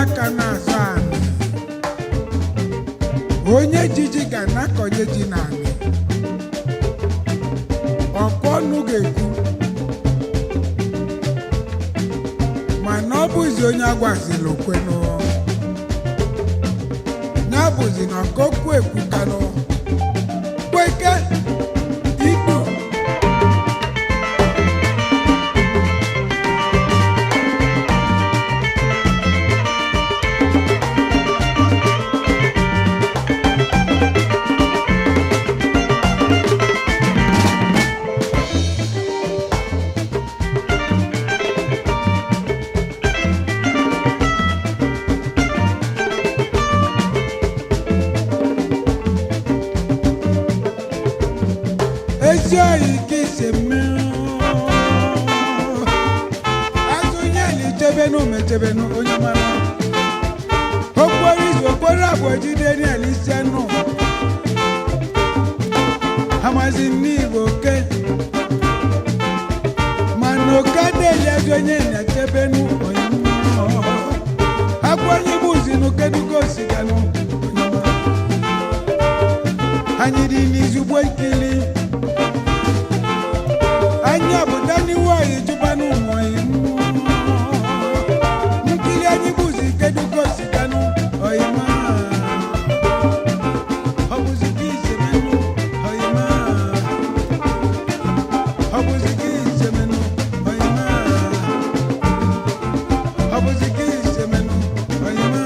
Aka na-azọ anị, onye jiji ga na-akọnye ji n'anị. Ọkụ ọnụ ga-ekwu, mana ọ bụzi onye agwazila okwenụ ya bụzi na ọkọkwu ekwukanụ kweke ikpu. Ezi oyi ka isi mmiri azụ nyeli chebenu mechebenu onye mara okporo izu okporo abụọ jide niel isi nụ amazi n'igbo oke mana oke adịghị azụ onye na-echebenu onye agwa onye bụzinu kedugo osiganụ onye mara anyị dị n'izugbo ikili anyị ọbụda n'iwu anyị jụbanụ ụmụ anyị nkiri anyị bụzi kedugo osiganụ oyima ọ bụzi gị isemenụ oyima ọ bụzi gị isemenụ oyima ọ bụzi gị isemenụ oyima.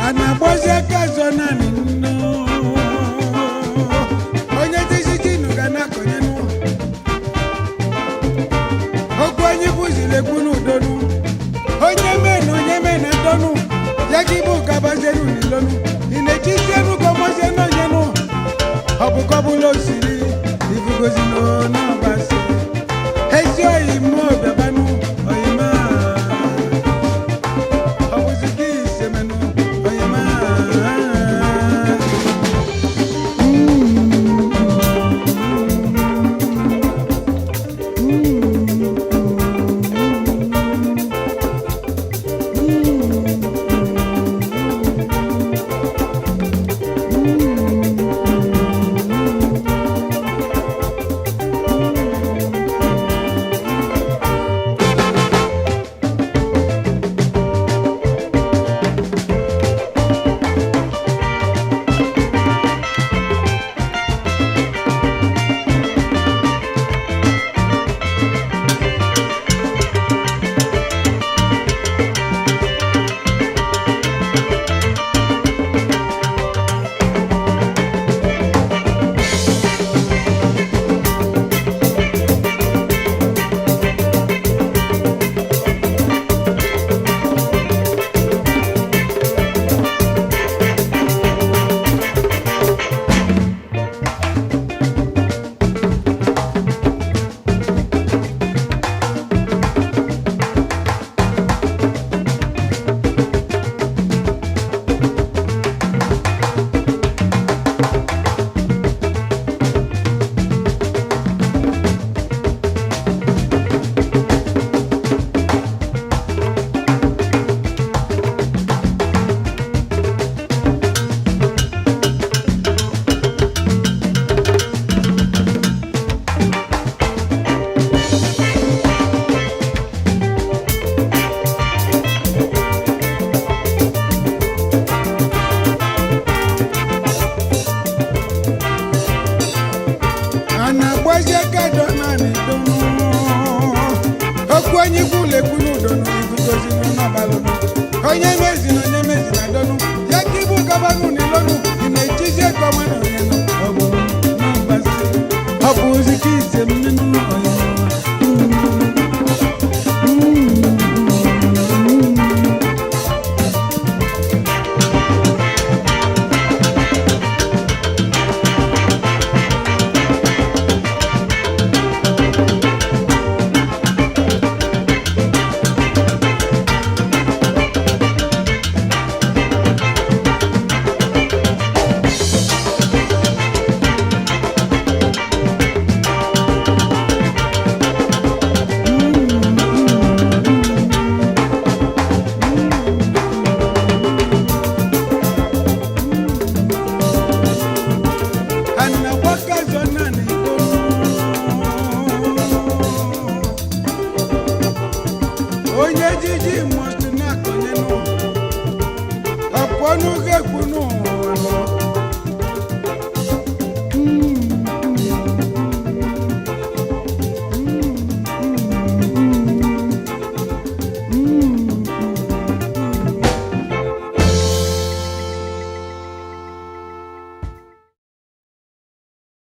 A na-agbazi aka azọ naanị nnu onye dizijinu ga na-akọnyenụ okwu onye bụziri ekwu n'udonu onye menu onye mena donu ya gị bụ gabazienu n'ilonu ị na-ejizienu ka ọmọzienu onyenụ ọ bụkọbụla osiri ifugozi n'ọbasi ezi oyi mmụọ bịabanụ oyima ọ bụzi gị isemenụ oyima. Onye mezi na onye mezi na dọnụ ya ka ibu gabanụ n'ilonu. Ị na-echizi ego ọma na onye nụ, ọ bụ n'ọbazi, ọ bụ ozi ka ise mmenụ onye. Onye ejiji must na-akọnye nụ ọpụọ n'oge kwunu.